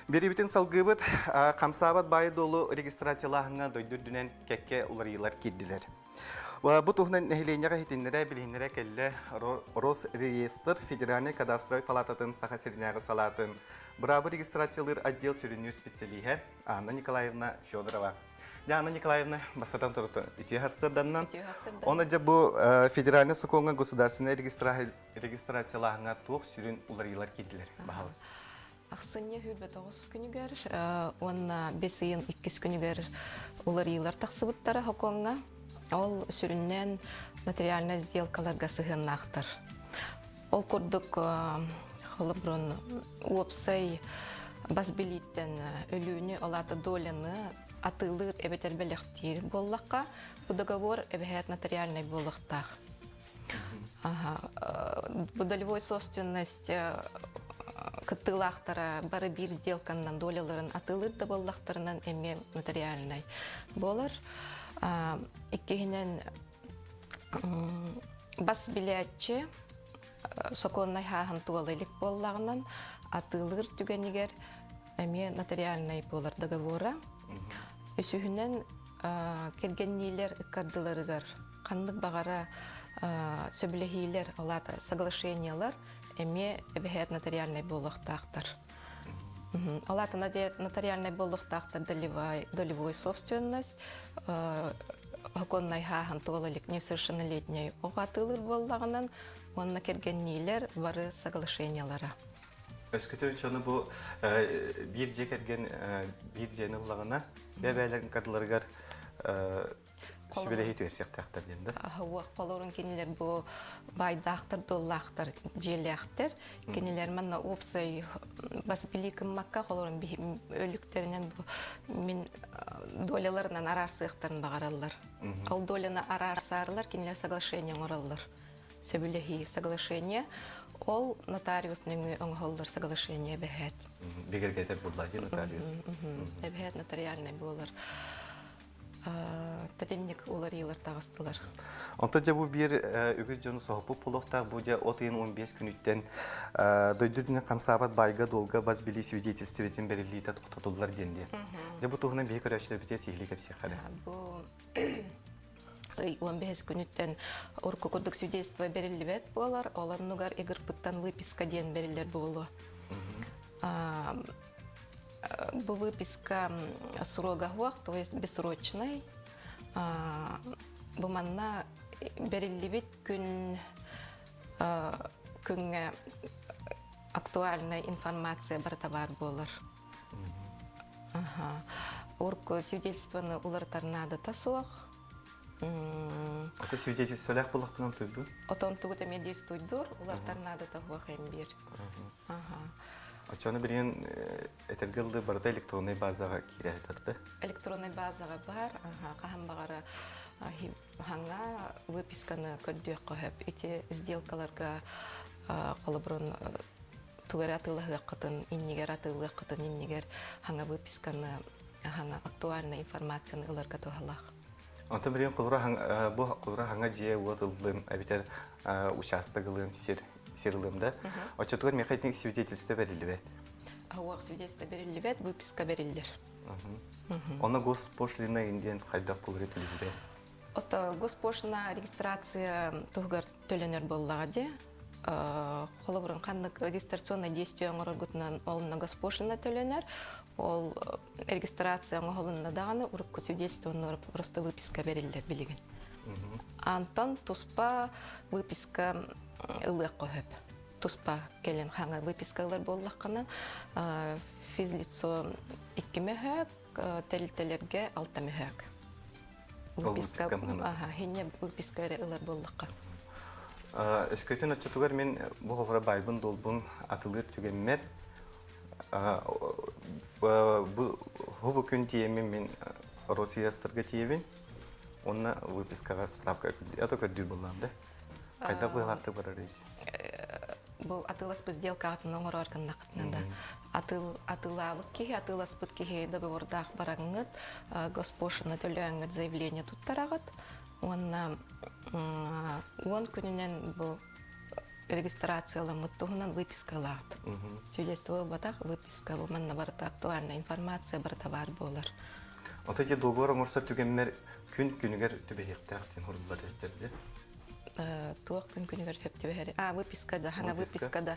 Биэриибитин салгыыбыт. Хамсаабат баайы-дуолу регистрациялааһыҥҥа дойду үрдүнэн кэккэ уларыйыылар киирдилэр. Бу туһунан нэһилиэнньэҕэ иһитиннэрэ, билиһиннэрэ кэллэ Росреестр Федеральнай кадастровай палататын Саха сиринээҕи салаатын быраабы регистрациялыыр отдел сүрүннүүр специалиһэ Анна Николаевна Федорова. Анна Николаевна, бастатан туран үтүө сарсыарданнан. Оны дьэ бу федеральный сокуоҥҥа государственнай регистрациялааһыҥҥа туох сүрүн уларыйыылар киирдилэр? Баһалыс. Ахсынньы 29 күнүгэр уонна бэс ыйын иккис күнүгэр уларыйыылар тахсыбыттара Хокуоҥҥа. Ол сүрүннээн нотариальнай сделкаларга сыһыаннаахтар. Ол курдук холобурун уопсай бас билииттэн өлүүнү, ол аата доляны атыылыыр эбэтэр бэлэхтиир буоллахха, бу договор эбэһээт нотариальнай буолуохтаах. Бу долевой собственность кыттыылаахтара бары биир сделканнан доляларын атыылыыр да буоллахтарынан эмиэ нотариальнай буолар. Иккиһинэн бас билээччи сокуоннай хааһын туола илик буоллаҕынан атыылыыр түгэнигэр эмиэ нотариальнай буолар договора. Үсүһүнэн кэргэнниилэр ыккардыларыгар ханнык баҕара сөбүлэһиилэр, ол аата соглашениелар эмиэ эбэһээт нотариальнай буолуохтаахтар. Ол аата нотариальнай буолуохтаахтар долевой, долевой собственность, законнай хааһын туола илик несовершеннолетняй оҕо атыылыыр буоллаҕынан уонна кэргэнниилэр бары соглашениелара. Өскөтө дьону бу биир дьиэ кэргэн биир дьиэни ыллаҕына бэйэ-бэйэлэрин кардыларыгар Сүбэлэһии түһэрсиэхтээхтэр диэн да? Холорун кинилэр бу баайдаахтар, дуоллаахтар, дьиэлээхтэр. Кинилэр манна уопсай бас билии гыммакка холорун өлүктэринэн бу мин доляларынан араарсыахтарын баҕараллар. Ол доляны араарсаарылар кинилэр соглашение оҥороллор. Сөбүлэһии соглашение. Ол нотариус нөҥүө оҥоһуллар соглашение эбэһээт. Бигэргэтэр буолла дии нотариус. Эбэһээт нотариальнай буолар. Тэтинник уларыйыылар таҕыстылар. Онтон дьэ бу биир үгүс дьону соһуппут буолуохтаах бу дьэ от ыйын 15 күнүттэн дойду үрдүнэн хамсаабат баайга-дуолга бас билии свидетельствотын бэриллиитэ тохтотуллар диэн диэн. Дьэ бу туһунан биһи көрөөччүлэрбитигэр сиһилии кэпсиэххэ эрэ. Бу ый 15 күнүттэн урукку курдук свидетельство бэриллибэт буолар, ол оннугар ИГРП-тан выписка диэн бэриллэр буолуо. Бу выписка срога суох, то есть бессрочный. Бу манна бэриллибит күн күҥҥэ актуальная информация барыта баар буолар. Урку свидетельствоны уларытар наадата суох. Ото свидетельстволаах буоллахпынан туйбун. Отон тугут эмиэ действуйдур, уларытар наадата суох эм биир. Оччону билигин этэргэ дылы барыта электроннай базаҕа киирэ сытар да? Электроннай базаҕа бар, хаһан баҕара хаҥа выписканы көрдүөххэ сөп. Ити сделкаларга холобурун тугу эрэ атыылаһыаххытын иннигэр атыылыаххытын иннигэр хаҥа выписканы хаҥа актуальная информацияны ыларга туһалаах. Онтон билигин холобура бу холобура хаҥа дьиэ-уот ыллым эбэтэр учаастак ылыам сир сир ылыам да оччотугар миэхэ итинник свидетельство бэриллибэт. Уох свидетельство бэриллибэт, выписка бэриллэр. Онно госпошлина диэн хайдах булары төлөбүрэ? Ото госпошлина регистрация туһугар төлөнөр буоллаҕа дии. Холобурун ханнык регистрационное действие оҥороргутунан ол госпошлина төлөнөр. Ол регистрация оҥоһулунна даҕаны урукку свидетельствоны просто выписка бэриллэр билигин. Антон туспа выписка ылыахха сөп. Туспа кэлин хаҥа выписка ылар буоллаххына физлицо икки мөһөөк, тэрилтэлэргэ алта мөһөөк. Выписка, хинне выписка эрэ ылар буоллахха. Өскөтүн оччотугар мин бу холборо байбын-долбун атылыыр түгэммэр бу бу күн тиийэммин мин Росреестрга тиийэбин уонна выпискаҕа справка это көрдүүр буоллаҕым да хайдах быһалаахтык барар Бу атыыласпыт сделкаҕытын оҥорор гыннаххытына да атыл атыылаабыт киһи атыыласпыт киһи договордаах бараҥҥыт госпошлина төлөөҥҥүт заявление туттараҕыт уонна уон күнүнэн бу. регистрацияламмыт туһунан выписка ылаҕыт. Свидетельство ылбатах выписка бу манна барыта актуальная информация барыта баар буолар. Ото ити договор оҥорсор түгэммэр күн күнүгэр түбэһиэхтээх диэн суруллар этэрди. Туох күн күнүгэр сөп түбэһэр? А, выписка да, хана выписка да.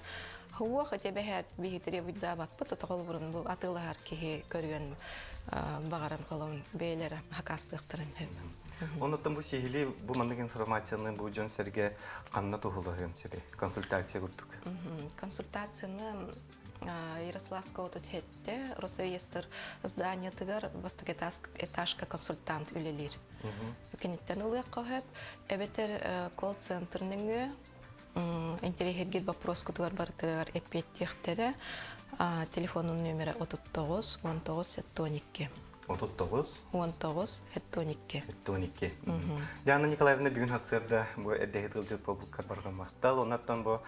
Хуох ити бэһээт биһитире буйдаабаппыт, отоҕол бурун бу атыылаһар киһи көрүөн баҕаран холон бэйэлэрэ хакаастыахтарын сөп. Оннуттан бу сиһилии бу маннык информацияны бу дьон-сэргэ ханна туһулаһыан сөбүй? Консультация курдук. Консультацияны Ярославского тут хетте Росреестр зданиятыгар бастакы этажка консультант үлэлиир. Киниттэн ылыахха сөп. Эбэтэр колл-центр нөҥүө интэриэһиргиир боппуруоскутугар барытыгар эппиэттиэхтэрэ. Телефонун нүөмэрэ 39 19 72. 39 19 72. 72. Диана Николаевна бүгүн сарсыарда бу эрдэһит ыалдьыт буолбуккар барҕа махтал. Оннаттан бу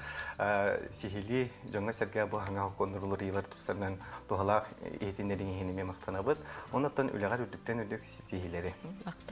сиһилии дьоҥҥо-сэргэ бу хаҥа хокуоннар уларыйыылар тустарынан туһалаах иһитиннэриҥ иһин эмиэ махтанабыт. Оннаттан үлэҕэр үрдүктэн үрдүк ситиһиилэри. Махтал.